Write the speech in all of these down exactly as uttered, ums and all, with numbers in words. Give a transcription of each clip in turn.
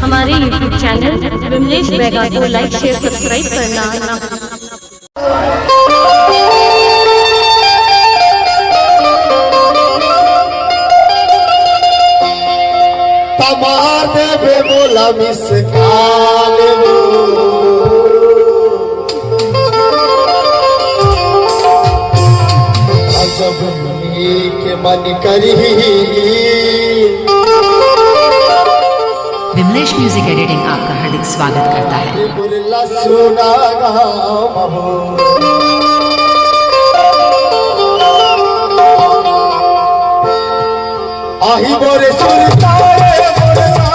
हमारे YouTube channel Vimlesh Baiga को लाइक, share, subscribe करना ना भूलें। त मार देबे मोला मिस कॉल वो। अजब के मन करही। विमलेश म्यूजिक एडिटिंग आपका हार्दिक स्वागत करता है। ये बोलला सुना गाँव बहू। आही बोरे सुरता रे बोलता।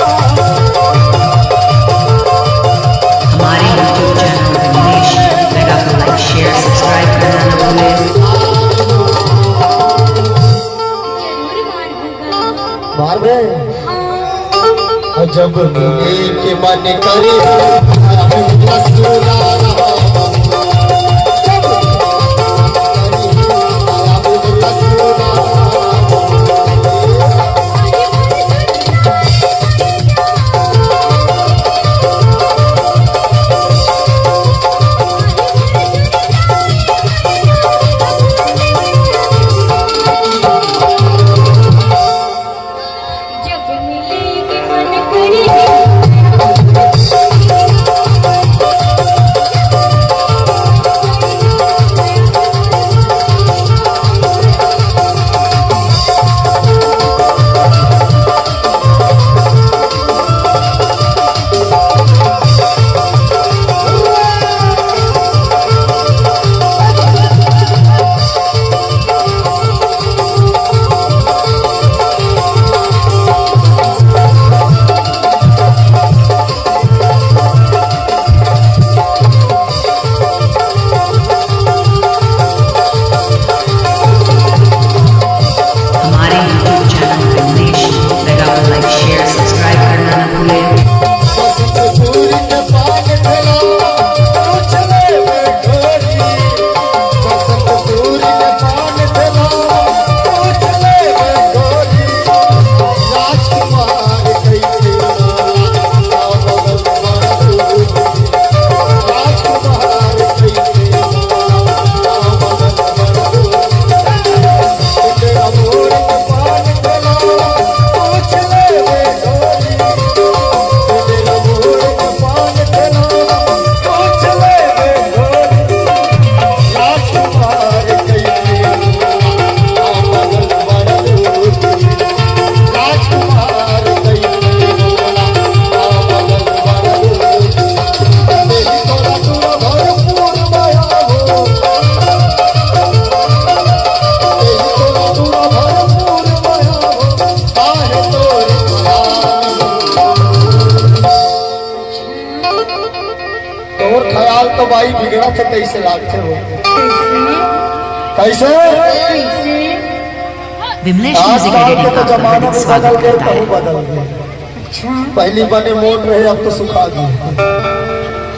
हमारे YouTube चैनल विमलेश बैगा को लाइक, शेयर, सब्सक्राइब करना ना भूलें। मार दे। जब मिले के मन करे, हमारे YouTube चैनल विमलेश बैगा को लाइक, शेयर, सब्सक्राइब करना ना भूलें। तोर ख्याल तो बाई बिगड़त हे, तइसे लागथे हो। कइसे? विमलेश म्यूजिक एडिटिंग आपका हार्दिक स्वागत करता है। पहिली बने मोट रहे, अब तो सुखा गे।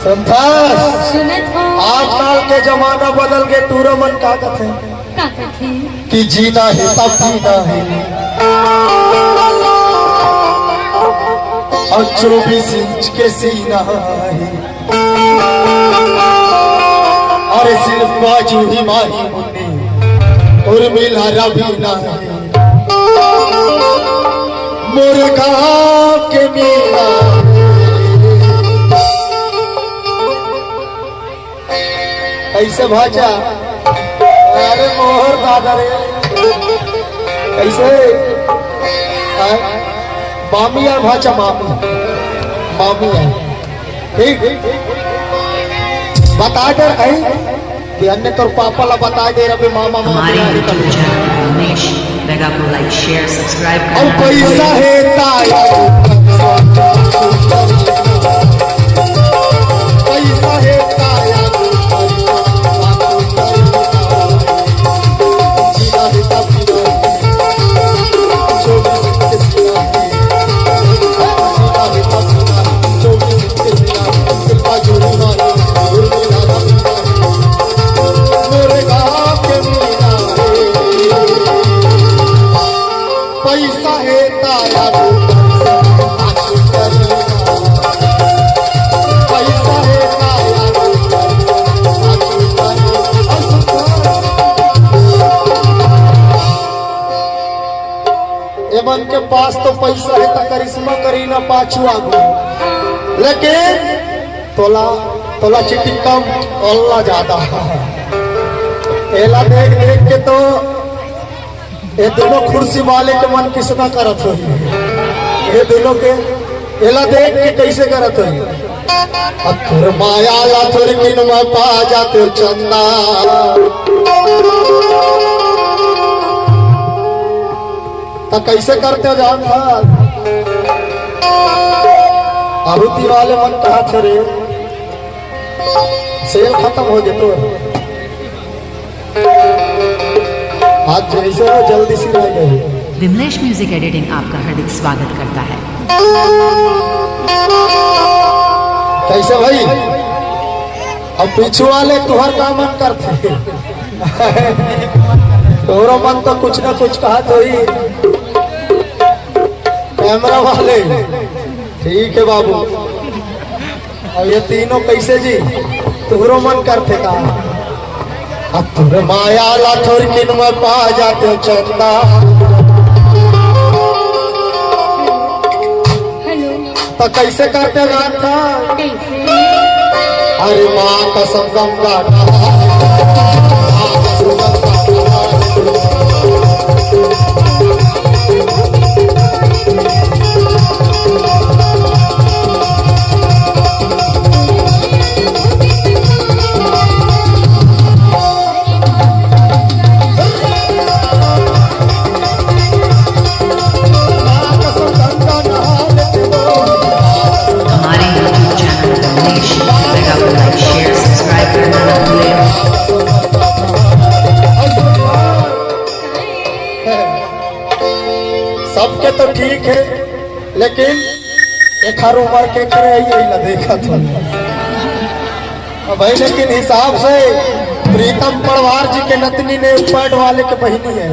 संतोष, आजकल के जमाना बदल गे, टूरा मन का कथे? का कथे? कि जीना हे तब जीना हे, अउ चौबीस इंच के सीना हे। अरे सिर्फ बाजू ही माही मुन्नी, उर्मिला रवीना हे। मोर गाँव के मीना। कइसे भांचा? अरे मोर दादा रे। कइसे? हाँ? मामी आय भांचा, मामी। मामी आय। ठीक। बता दे भाई। कि अन्य तोर पापा ला बता दे रबे, मामा, मामी हमारे YouTube चैनल विमलेश बैगा को लाइक, शेयर, सब्सक्राइब करना। पइसा हे ताया। पइसा हे ताया। पइसा हे ताया। चश्मा करी ना पाछू आगू, लेकिन तोला, तोला चिटिंग कम, ओला ज्यादा। एला देख देख के तो ये दोनों कुर्सी वाले के मन किसना करत होही। ये दोनों के एला देख के कैसे करत होही? अब तोर माया ला थोरकिन मैं पा जाते चंदा। त कैसे करते हो जान था? आहुति वाले मन कहा थे रे, सेल खत्म हो जेतो। आज जैसे हो जल्दी सी रह गई। विमलेश म्यूजिक एडिटिंग आपका हार्दिक स्वागत करता है। कैसे भाई? अब पीछू वाले तुहर का मन करते? तोरो मन तो कुछ ना कुछ कहा तो ही। कैमरा वाले, ठीक है बाबू। अब ये तीनों कैसे जी? तुहरो मन करते का? अब तुहरे माया ला थोरकिन मैं पा जाते चंदा। हेलो। तो कैसे करते जान था? कैसे? अरे माँ कसम गंगा। हमारे YouTube चैनल कमलेश मेगा को लाइक, शेयर, सब्सक्राइब करना ना भूलें। सबके तो ठीक है, लेकिन एखर उमर के करे यही ला देखत हो। अब भाई, लेकिन हिसाब से प्रीतम पड़वार जी के नतनी ने पैंट वाले के बहिनी है,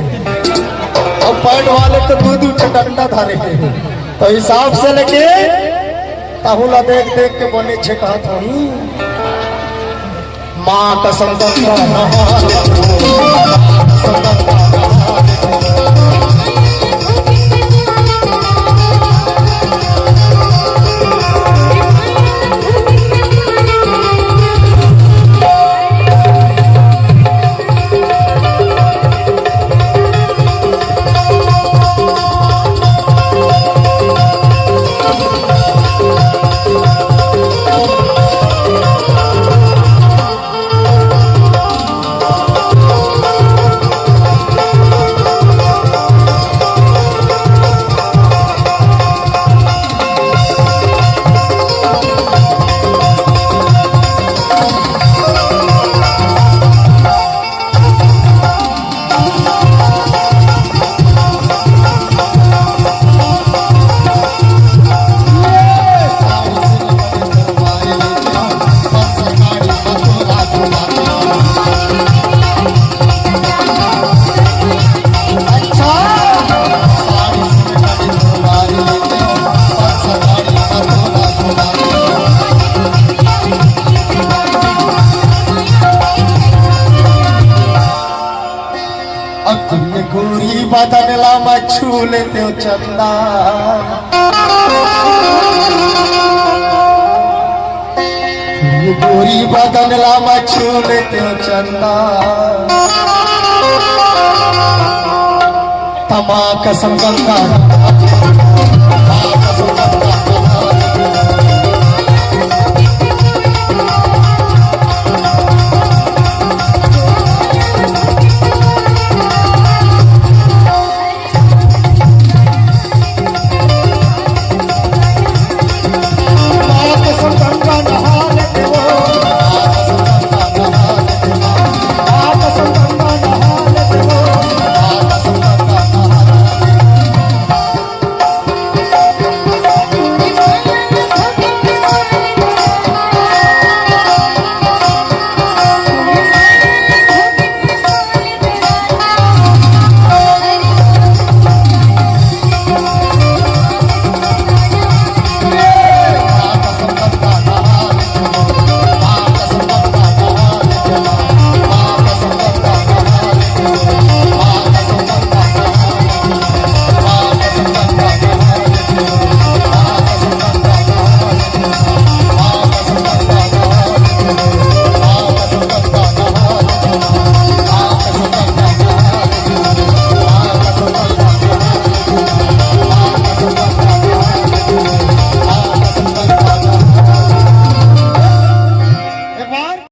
अब पैंट वाले तो दू दू ठे डंडा धारे हैं। तो हिसाब से लेके ताहू ला देख देख के बने छे कहत होही। माँ कसम गंगा नहा ले। अब तुम ये गोरी बदन ला मैं छू लेते हो चंदा। ये गोरी बदन ला मैं छू लेते हो चंदा। तमा कसम गंगा।